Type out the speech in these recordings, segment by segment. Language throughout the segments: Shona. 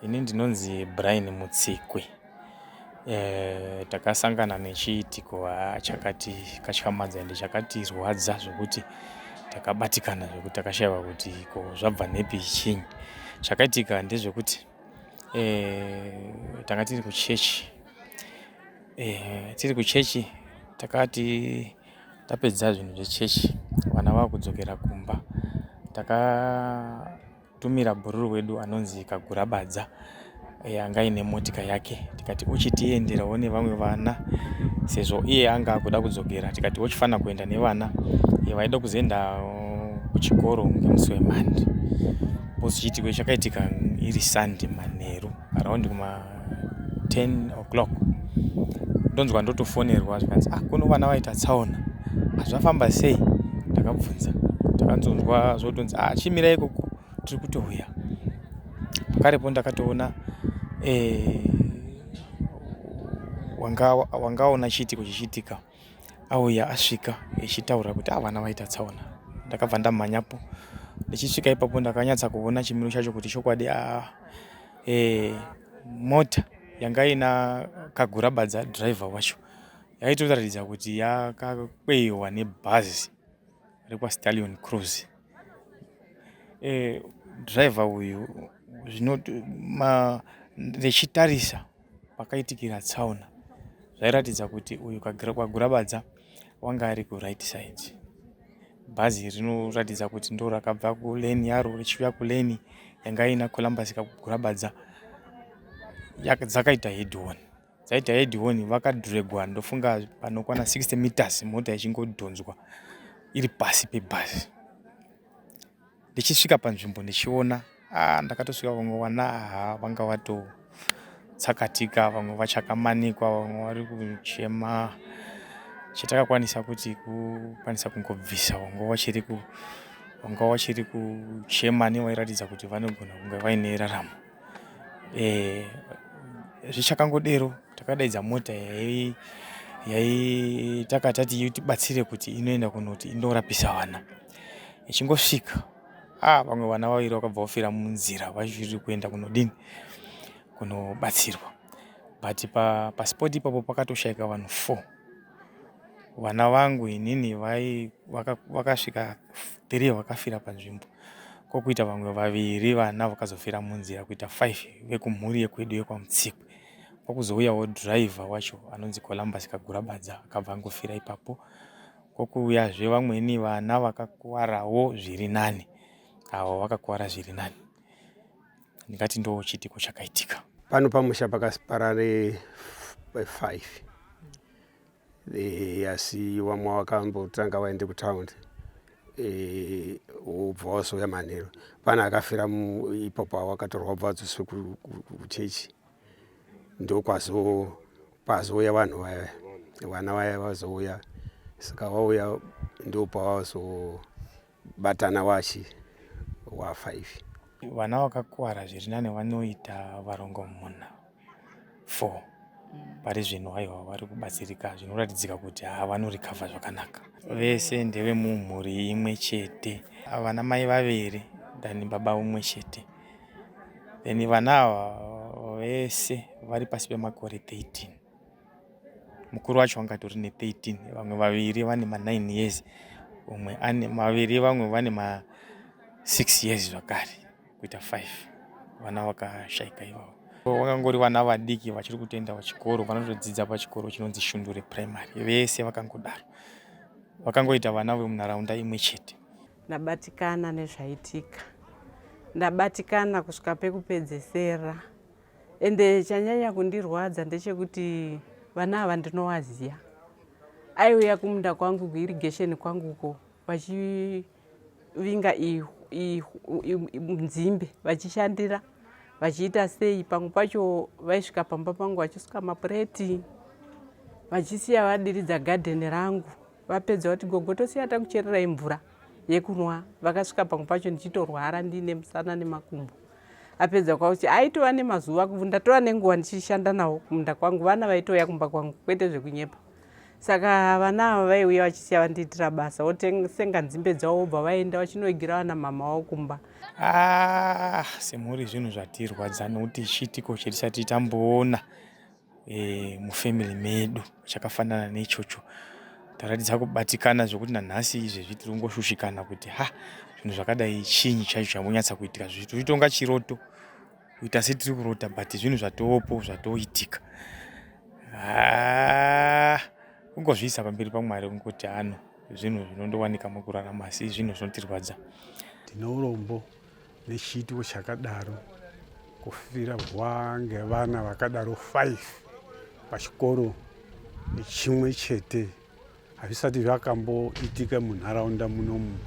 Ini ndinonzi Brian Mutsikwi. E, takasangana nechiitiko chakati katyamadza ende chakatirwadza zvokuti takabatikana zvokuti takashaiwa kuti ko zvabva nepi chinyi. Chakaitika ndezvekuti e, tanga tiri kuchechi e, tiri kuchechi takati tapedza zvinhu zvechechi vana vakudzokera kumba takatumira bhururu wedu anonzi Kagurabadza e, anga aine motika yake tikati uchitienderawo nevamwe vana sezvo iye anga akuda kudzokera tikati uchifanira kuenda nevana e, vaida kuzoenda kuchikoro ngemusi weMonday. Chiitiko chakaitika iri Sunday manheru around kuma 10 o'clock. Ndonzwa ndotofonerwa zvikanzi, ah, kuno vana vaita tsaona, zvafamba sei? Ndakabvunza, takanzonzwa zvotonzi, ah, chimirai ikoko, tiri kutouya. Pakarepo ndakatoona wangaona chiitiko chichiitika auya asvika echitaura kuti ah, vana vaita tsaona. Ndakabva ndamhanyapo, ndichisvika ipapo ndakanyatsa kuona chimiro chacho kuti chokwadi mota yanga ina Kagurabadza driver wacho yaitoratidza kuti yakakweyiwa nebhazi rekwaStallion Cruise. Driver uyu ndichitarisa pakaitikira tsaona zvairatidza kuti uyu Kagurabadza wanga ari kuright side. Bhazi rinoratidza kuti ndo rakabva kulane yaro richiuya kulane yanga ina Columbus Kagurabadza. Dzakaita head on, dzaita head on vakadhregwa ndofunga panokwana 60 meters mota ichingodhonzwa iri pasi pebhazi. Ndichisvika panzvimbo ndichiona, ndakatosvika vamwe vana vanga vatotsakatika, vamwe vachakamanikwa, vamwe vari kuchema. Chatakakwanisa kuti kukwanisa kungobvisa wanga wachiri kuchema nevairatidza kuti vanogona kunge vaine raramo. Zvichakangodero takadaidza mota takatati itibatsire kuti inoenda kunoti indorapisa vana. Ichingosvika, vamwe vana vaviri vakabva vafira munzira vachiri kuenda kunodini, kunobatsirwa. But paspot ipapo pakatoshaika vanhu 4. Vana vangu inini vakasvika 3 vakafira panzvimbo, kwokuita vamwe vaviri vana vakazofira munzira, kuita 5 vekumhuri yekwedu yekwaMutsikwi. Kwakuzouyawo driver wacho anonzi Columbus Kagurabadza akabva angofira ipapo. Kwokuuyazve vamweni vana vakakuwarawo zviri nani, avo vakakuwara zviri nani. Ndingati ndo chiitiko chakaitika. Pano pamusha pakaparare 5, asi vamwe vakambotanga vaende kutaundi, wobva wazouya manheru. Pane akafira ipapo, wakatorwa wabva wadzoswe kuchechi, ndokwazo pazouya vanhu vaya, vana vaya vazouya. Saka vauya ndopavazobatana wachi wa5. Vana vakakuwara zviri nani vanoita varongomuna, 4 pari zvino. Aiwa, vari kubatsirika zvinoratidzika kuti vanorikavha zvakanaka. Vese ndevemumhuri imwe chete, vana mai vaviri than baba umwe chete. Then vana ava vese vari pasi pemakore 13. Mukuru wacho anga atori ne13, vamwe vaviri vane ma9 years, umwe ane maviri, vamwe vane ma6 years zvakare, kuita 5 vana vakashaika ivavo. Vakangori vana vadiki vachiri kutoenda pachikoro, vanotodzidza pachikoro chinonzi Shundure Primary. Vese vakangodaro vakangoita vana vemunharaunda imwe chete. Ndabatikana nezvaitika, ndabatikana kusvika pekupedzesera. Ende chanyanya kundirwadza ndechekuti vana ava ndinovaziva. Aiuya kumunda kwangu, kuirrigation kwanguko, vachivinga nzimbe, vachishandira, vachiita sei. Pamwe pacho vaisvika pamba pangu vachisuka mapureti, vachisiya vadiridza gadheni rangu. Vapedza vati, "Gogo, tosiya takuchererai mvura yekunwa." Vakasvika pamwe pacho ndichitorwara, ndiine musana nemakumbo. Apedza kwakuti aitova nemazuva, ndatova nenguva ndichishanda navo kumunda kwangu. Vana vaitouya kumba kwangu, kwete zvekunyepa. Saka vana ava vaiuya vachisiya vandiitira basa, votenga nzimbe dzavo vobva vaenda vachinoigira vana mama vavo kumba. Ah, semhuri zvinhu zvatirwadza nokuti chiitiko chetisati tamboona e, mufamily medu chakafanana neichocho. Taratidza kubatikana zvekuti nanhasi izvezvi tiri kungoshushikana kuti ha, zvinhu zvakadai chinyi chaicho chambonyatsa kuitika, zvichitonga chiroto kuita setiri kurota, but zvinhu zvatopo zvatoitika. Ah, kungozviisa pamberi paMwari, kungoti ano zvinhu zvinondowanika mukurarama, asi zvinhu zvinotirwadza. Tine urombo nechiitiko chakadaro, kufirwa ngevana vakadaro 5 pachikoro chimwe chete. Hazvisati zvakamboitika munharaunda munomu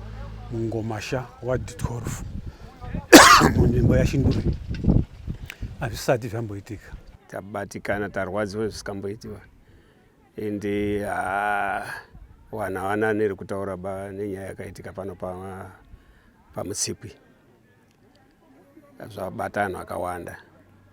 muNgomasha, ward 12, munzvimbo yaShindure. Hazvisati zvamboitika. Tabatikana, tarwadziwa zvisingamboitiwa, ende vanhu havana neri kutaura ba nenyaya yakaitika pano paMutsikwi. Zvabata vanhu vakawanda.